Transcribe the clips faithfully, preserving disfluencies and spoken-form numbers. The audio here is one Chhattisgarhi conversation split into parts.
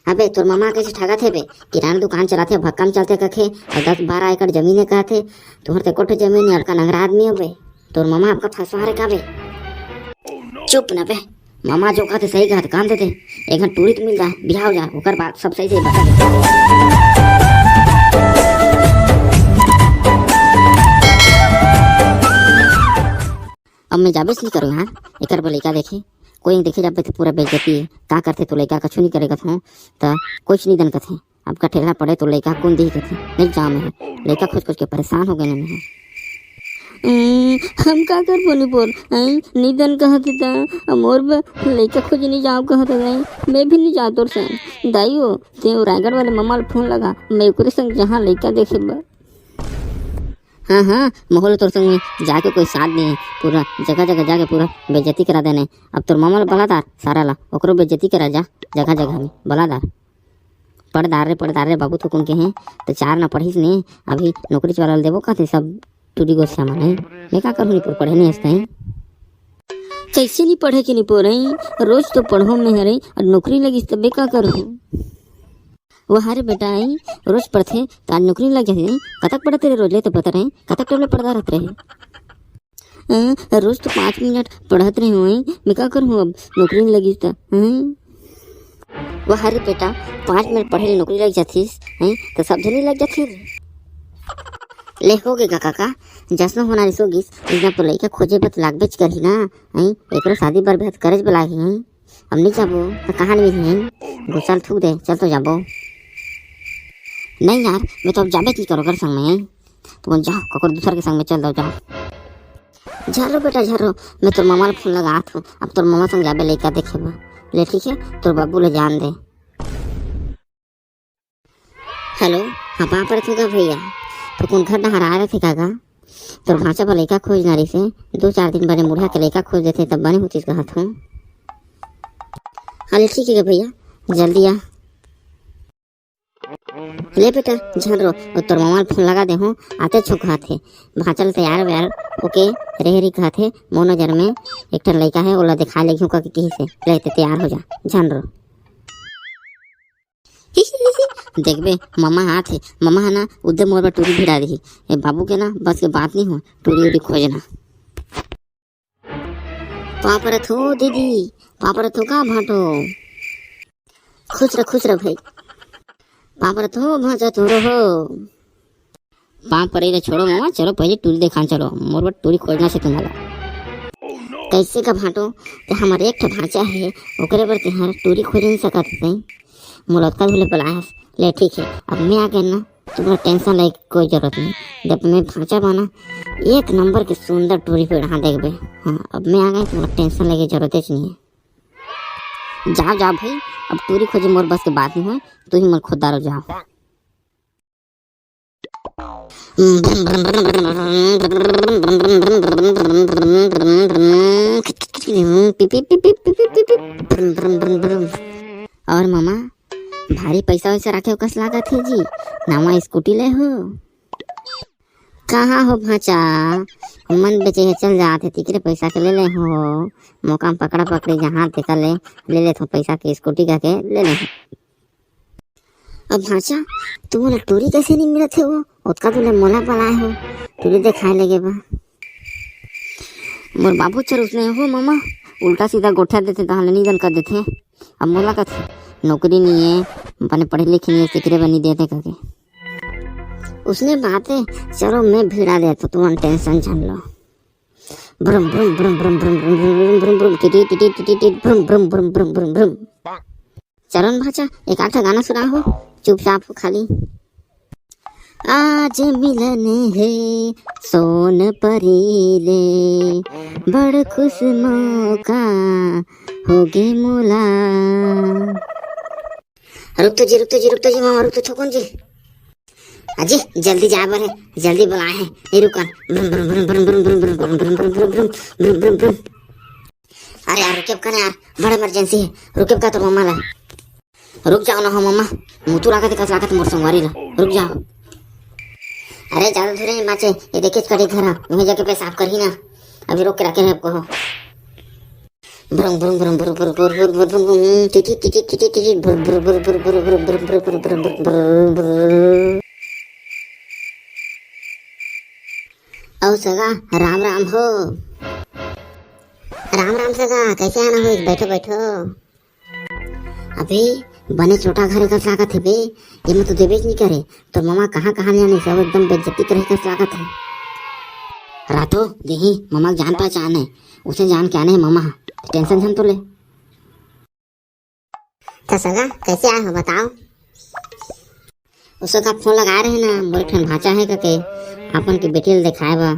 अबे तोर ममा कइसे ठगत हे बे? किराना दुकान चलाथे, भक्का म चलथे कथे, अउ दस बारह एकड़ जमीन हे कहथे। तुँहर ते एको ठो जमीन हे, अतका नंगरा आदमी हो बे। तोर ममा अतका फंसवा रे का बे? चुप ना बे, ममा जो कहथे सही कहथे, काम देथे। एक घन टूरी तो मिल जाए, बिहाव हो जाए, ओकर बाद सब सही सही बता दे। अब मैं जाबेच नहीं करूँ यार, एकर बर लइका देखे। कोई देखे जाबे तो पूरा बेइज्जती हे। का करथे तो लइका, कछु नहीं करे कथों, त कुछ नहीं दन कथे। अब का ठेला पड़े तो लइका कोन दिही कथे, नहीं जाओ मैं। लइका खोज खोज के परेशान हो गए मैं। ए, हम का करबो निपोर, हैं? निदन कहत हे त, मोर बर लइका खोजे नहीं जाओ कहत हे, मैं भी नहीं जाओ तोर संग। दाई हो, ते रायगढ़ वाले ममा ल फोन लगा, मैं ओकरे संग जहाँ लइका देखे बर। हाँ, हाँ, मोहल तोर संग में जाके कोई साथ नहीं है, पूरा जगह जगह जाके पूरा बेइज्जती करा देने। अब तोर ममा ल बला दार सारा ला, ओकरो बेइज्जती करा जा, जगह जगह में बला दार। पढ़दार रे, पढ़दार रे, बाबू थोकुन के हैं, तो चार ना पढ़िस ने, अभी नौकरी वाला ल देबो कहते सब टूरी गोसिया मन है। मैं का करूँ निपोर, पढ़े नहीं हंसते हैं। कैसे नहीं पढ़े के निपोर है, रोज तो पढ़ो में हरे, और नौकरी लगिस तबे का करूँ? वो हरे बेटा है, रोज पढ़थे, तो आज नौकरी लग जाथे। कतक पढ़त रहे रोज ले तो पता रहे, कतक टेबलेट पढ़दा रहत रहे। हैं, रोज तो पाँच मिनट पढ़त रहे हो, हैं? मैं का करूँ अब, नौकरी नहीं लगी तो, हैं? वाह रे बेटा, पाँच मिनट पढ़े ले नौकरी लग जाथिस, हैं? तो सब झनी लग जाथे रे। ले हो गे गा काका, जसनो होना रिसो गिस, इतना तो लइका खोजे बर तो लागबेच करही ना, हैं? एकरो शादी बर बेहद करेज बलाही, हैं? अब नहीं जाबो तो कहाँ नहीं मिलही, हैं? गुस्सा ल थूक दे, चल तो जाबो। नहीं यार, मैं तो अब जाबे नहीं करो कर संग में, हैं? तुमन जाओ, ककर दूसर के संग में चल दो, जाओ। झर्रो बेटा, झर्रो, मैं तोर ममा ल फोन लगात हूँ। अब तोर ममा संग जाबे लइका देखे बर। ले ठीक है, तोर बाबू ल जान दे। हेलो, हाँ, पाँव परत हूँ गा भैया। तो कोन घर डहर आए रथे का गा? तोर भांचा बर लइका खोजना रहिसे, दो चार दिन बने मुड़िया के लइका खोज देथे, तब बने होतिस कहत हूँ। हाँ, ले ठीक है गा भैया, जल्दी आ। ले बेटा, झन रो, वो तोर ममा ल फोन लगा दे हूँ, आते छो कहत हे। भांचा ल तैयार वैयार होके रहे रही कहत हे, मोर नजर में एक ठन लइका है, ओला दिखा लेगी हूँ कहिके किहिस हे। ले ते तैयार हो जा, झन रो। देखबे, ममा आत हे, ममा ह ना उदे मोर बर टूरी भिड़ा दिही। ए बाबू के ना बस के बात नहीं हो, टूरी उरी खोजना। पाँव परत हो दीदी, पाँव परत हो का भांटो? खुश रह, खुश रह भाई। पाँव परत हो भांचा तोरो हो। पाँव परे ले छोड़ो मामा, चलो पहले टूरी देखान चलो, मोर बर टूरी खोजना से तुम्हारा। कैसे का भांटो, ते हमर एक ठो भांचा है, ओकरे बर तिहार टूरी खोज नहीं सकत हते। मोला ओतका दूर ले बलाए हस। ले ठीक है, अब मैं आ गए ना, तुम्हारा टेंशन लेके कोई जरूरत नहीं। जब मैं भांचा बना, एक नंबर के सुंदर टूरी पेड़ हाँ देखबे। हाँ, अब मैं आ गए, तुम्हारा टेंशन लेके जरूरत ही नहीं है। जाओ, जाओ भाई, अब टूरी खोजे मोर बस के बात नहीं है, तू ही मोर खुददार हो जाओ। और मामा, भारी पैसा वैसा राखे हो कस लागत हे जी, नवा स्कूटी ले हो। कहाँ हो भांचा, मन बेचे हे चल जात हे, तिकरे पैसा के ले ले हो, मौका में पकड़ा पकड़ी जहाँ तेकर ले, ले लेथो पैसा के स्कूटी का के ले ले हो। अब भांचा, तू मोला टूरी कैसे नहीं मिलत हे वो? ओतका तू ले मोला बलाए हो, टूरी देखाए लगे बा। मोर बाबू चर उसने हो मामा, उल्टा सीधा गोठिया देथे, तहाँ ले निधन कर देथे। अब मोला कथे, नौकरी नहीं है, बने पढ़े लिखे नहीं है, तेकरे बर नहीं देते करके। उसने बात है, चलो मैं भिड़ा देता, तुमन टेंशन झन लो। ब्रुम, ब्रुम, ब्रुम, ब्रुम, टिटी, टिटी, टिटी, टिटी, टिटी, ब्रुम, ब्रुम, ब्रुम, ब्रुम, ब्रुम, ब्रुम। चलो न भांचा, एक आध ठा गाना सुना हो, चुपचाप हो खाली। आज मिलन हे सोन परी ले, बड़ खुश मौका होगे मोला। रुक तो जी, रुक तो जी, रुक तो जी, मामा, रुक तो थोकुन जी। अजी, जल्दी जाए बर हे, जल्दी बलाए हे, नहीं रुका। ब्रुम, ब्रुम, ब्रुम। अरे यार, रुके का ना यार, बड़ा इमरजेंसी हे, रुके का तो मामा ला। रुक जाओ ना हो मामा, मुतु लागत कस लागत मोर संगवारी ला, रुक जाओ। अरे ज्यादा दूर नहीं बाचे, ये देखे कड़े घर हा, वहीं जाके पेशाब करही ना, अभी रोक के रखे हैं आपको हो। भ्रुम भ्रुम भ्रुम भ्रुम भ्रुम भ्रुम भ्रुम भ्रुम भ्रुम भ्रुम, टिटी टिटी टिटी टिटी, भ्रुम भ्रुम भ्रुम भ्रुम भ्रुम भ्रुम भ्रुम भ्रुम भ्रुम भ्रुम भ्रुम। अउ सगा, राम राम हो। राम राम सगा, कैसे आना होइस? बैठो बैठो। अबे, बने छोटा घर कस लागत हे बे, एमा तो देबेच नइ करे। तोर ममा कहाँ कहाँ ले आने, सब एकदम बेइज्जती करे कस लागत हे। रातो देही, ममा के जान पहचान हे, उसे जान के आने हे ममा ह, tension झन तो ले। त सगा, कैसे आए हो बताओ? ओ सगा फोन लगाए रहे ना, मोर एक ठन भांचा हे कके, अपन के बेटी ल देखाए बर,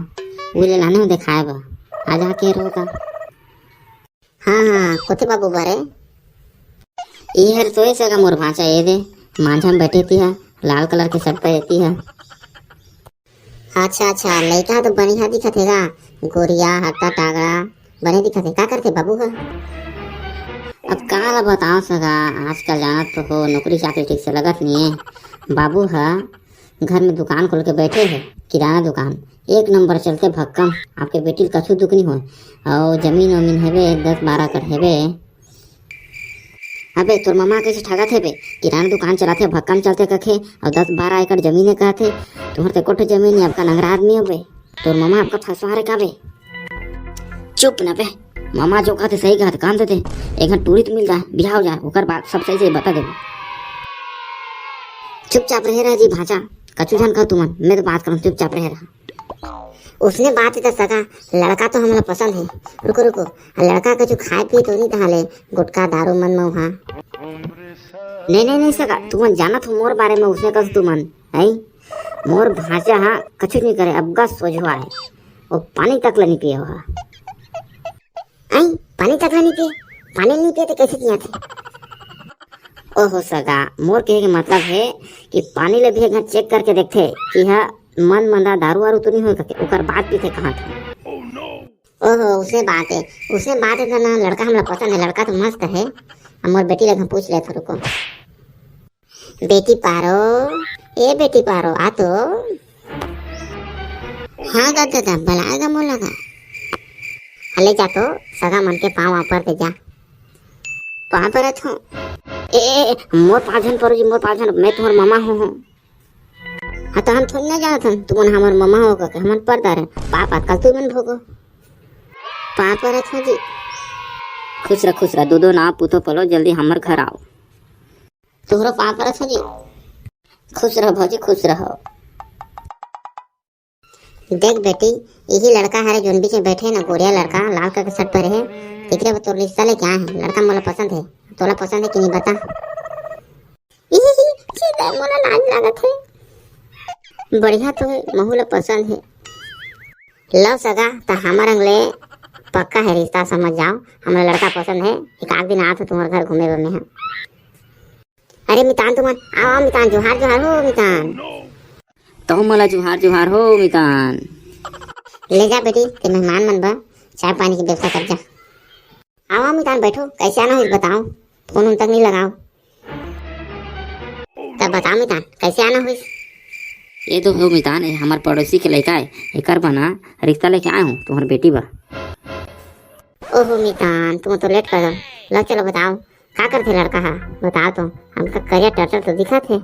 वो ले लाने हो देखाए बर, आ जा के रो का। हाँ हाँ, कोथे बाबू बारे? ये हर तो ए सगा मोर भांचा, ये दे, मांझा में बैठे ती हा, लाल colour के shirt पहने ती हा। अच्छा अच्छा, लइका ह तो बढ़िया दिखत हे गा, गोरिया, हट्टा टागड़ा, बढ़िया दिखत हे। का करथे बाबू ह? अब का ला बताओ सगा, आजकल जानत तो हो, नौकरी चाकरी ठीक से लगत नइ हे। बाबू ह घर में दुकान खोल के बैठे हे, किराना दुकान, एक नंबर चलथे भक्कम। आपके बेटी ल कछु दुख नइ होय। अउ जमीन वमीन हेबे, दस बारह एकड़ हेबे। अबे तोर ममा कैसे ठगत हे बे? किराना दुकान चलाथे, भक्कम चलथे कथे, अउ दस बारह एकड़ जमीन हे कहथे। तुहर ते कोठे जमीन हे, आपका नंगरा आदमी हो बे। तोर ममा आपका फंसवा रहे का बे? चुप ना बे, ममा जो कहथे सही कहथे, काम देते। एक घंटा टूरी तो मिल जाए, बिहाव जाए, ओकर बाद सब सही सही बता देबे। चुपचाप रहे रहा जी भांचा, कछु झन कह तुमन, मैं तो बात करम, चुपचाप रहे रहा। उसने बात हे त सगा, लड़का तो हमला पसंद हे। रुको रुको, लड़का कछु खाए पिए तो नहीं तहां ले, गुटखा दारू मन मउहा? नहीं नहीं नहीं सगा, तुमन जानत हो मोर बारे में, उसने कस तुमन, हैं? मोर भांचा हा कछु नहीं करे, अबगा सोझवा हे, वो पानी तक ला नहीं पिए हो हा। आई, पानी तक ला नहीं पिए? पानी नहीं पिए तो कैसे जियाथे? ओहो सगा, मोर कहे के मतलब हे कि पानी ले भी एक घंटा check करके देखथे कि हा मन मंदा दारू वारू तो नहीं होय करके, ओकर बाद पीथे कहाथे। ओहो, उसे बात हे, उसे बात हे तो ना, लड़का हमला पसंद हे, लड़का तो मस्त हे। अब मोर बेटी ले हम पूछ लेथन, रुको। बेटी पारो, ए बेटी पारो, आ तो। हाँ गा ददा, बलाए गा मोला गा। हले जा तो, सगा मन के पाँव ऊपर दे जा। पाँव परत हो। ए, ए, ए, मोर पाँव झन परो जी, मोर पाँव झन, मैं तुम्हर ममा हो, हो। हाँ तो हम थोड़ी ना जानत हन, तुमन हमर ममा हो कके, हमन परदार हन। पाप आजकल तुमन भोगो। पाँव परत हो जी। खुश रह, खुश रह, दो दो नाव पूतो पलो, जल्दी हमर घर आओ। तुहरो पाँव परत हो जी। खुश रहो भौजी, खुश रहो। देख बेटी, यही लड़का हरे जोन बीच में बैठे ना, गोरिया लड़का, लाल कलर के shirt पहने हे, एकरे बर तोर रिश्ता लेके आए हन। लड़का मोला पसंद हे, तोला पसंद हे कि नहीं बता? इही, छी दाई, मोला लाज लागत हे। बढ़िया तो हे, महू ला पसंद हे। लव सगा, त हमर अंग ले पक्का हे रिश्ता, समझ जाओ। हमला लड़का पसंद हे, एक आध दिन आत हो तुम्हर घर घूमे बर में हा। अरे मितान तुमन, आओ, आओ मितान, जोहार, जोहार हो मितान। तहु मोला जोहार, जोहार हो मितान। ले जा बेटी, ते मेहमान मन बर चाय पानी के व्यवस्था कर जा। आओ, आओ मितान, बैठो, कैसे आना होइस बताओ, फोन उन तक नहीं लगाओ। तब बताओ मितान, कैसे आना होइस? ये तो हो मितान, ये हमर पड़ोसी के लइका हे, एकर बर ना रिश्ता लेके आए हूँ तुम्हर बेटी बर। ओहो मितान, तुम तो लेट कर दो। लो चलो बताओ, का करथे लड़का हा? बताओ तो, हमका करिया टर्टर तो दिखत हे।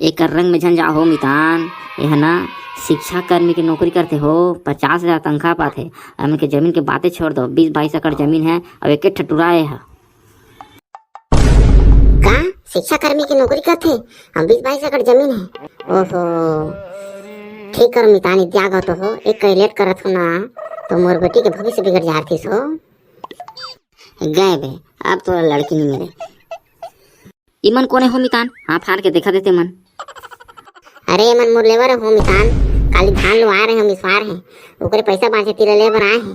एकर रंग में झन जाओ हो मितान, ये हा ना शिक्षा कर्मी के नौकरी करथे हो, पचास हजार तनखा पाथे। अब इनके जमीन के बातें छोड़ दो, बीस बाईस एकड़ जमीन हे, अब एक ठटुरा ये हा। का शिक्षा कर्मी के नौकरी करथे? अब बीस बाईस एकड़ जमीन हे। ओहो, ठीक कर मितान, इतिया गो तो हो, एक कई लेट करत हो ना, तो मोर बेटी के भविष्य बिगड़ जाथिस हो। गए बे, अब तो लड़की नहीं मिले। इमन कोने हो मितान? हाँ, फार के देखा देते मन। अरे, एमन मोर लेबर हो मितान, काली धान लुआ रहे हो मिसवार हे, ओकरे पैसा बांचे तीर ले बर आए हे।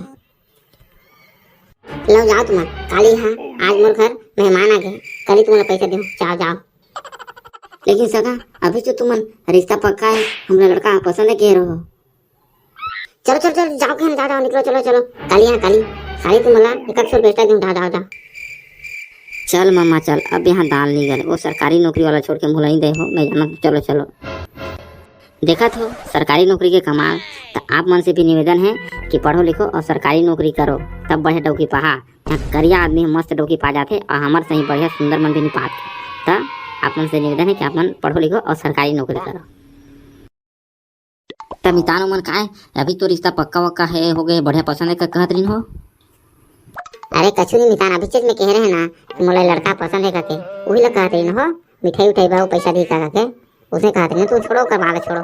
लो जाओ तुमन, काली हाँ, आज मोर घर मेहमान आ गए, काली तुमन पैसा दे, जाओ जाओ। लेकिन सगा, अभी जो तुमन रिश्ता पक्का हे, हमला लड़का पसंद हे कह रहो। चलो चलो चलो, जाओ कहीं जाओ जाओ, निकलो, चलो चलो, काली हाँ काली, साड़ी तुमला एक सौ रुपये extra दूँ, जाओ जाओ जाओ। चल मम्मा चल, अब यहाँ दाल नहीं गले, वो सरकारी नौकरी वाला छोड़ के मुलाई दे हो, मैं जाना, चलो चलो। देखत हो सरकारी नौकरी के कमाल। त आप मन से भी निवेदन हे कि पढ़ो लिखो अउ सरकारी नौकरी करो, तब बढ़िया डौकी पाहा। यहाँ करिया आदमी ह मस्त डौकी पा जाथे अउ हमर सही बढ़िया सुंदर मन भी नि पात। त आप मन से निवेदन हे कि आप मन पढ़ो लिखो अउ सरकारी नौकरी करो। त मितान मन काय, अभी तो रिश्ता पक्का वक्का हे, हो गए, बढ़िया पसंद हे का कहत रहिन हो? अरे कछु नहीं मितान, अभी चीज में कह रहे ना कि मोला लड़का पसंद हे काके, वही ला कहत रहिन हो, मिठाई उठाई बाबू पैसा दी का काके, उसने कहत रहिन, तू छोड़ो, ओकर बात छोड़ो।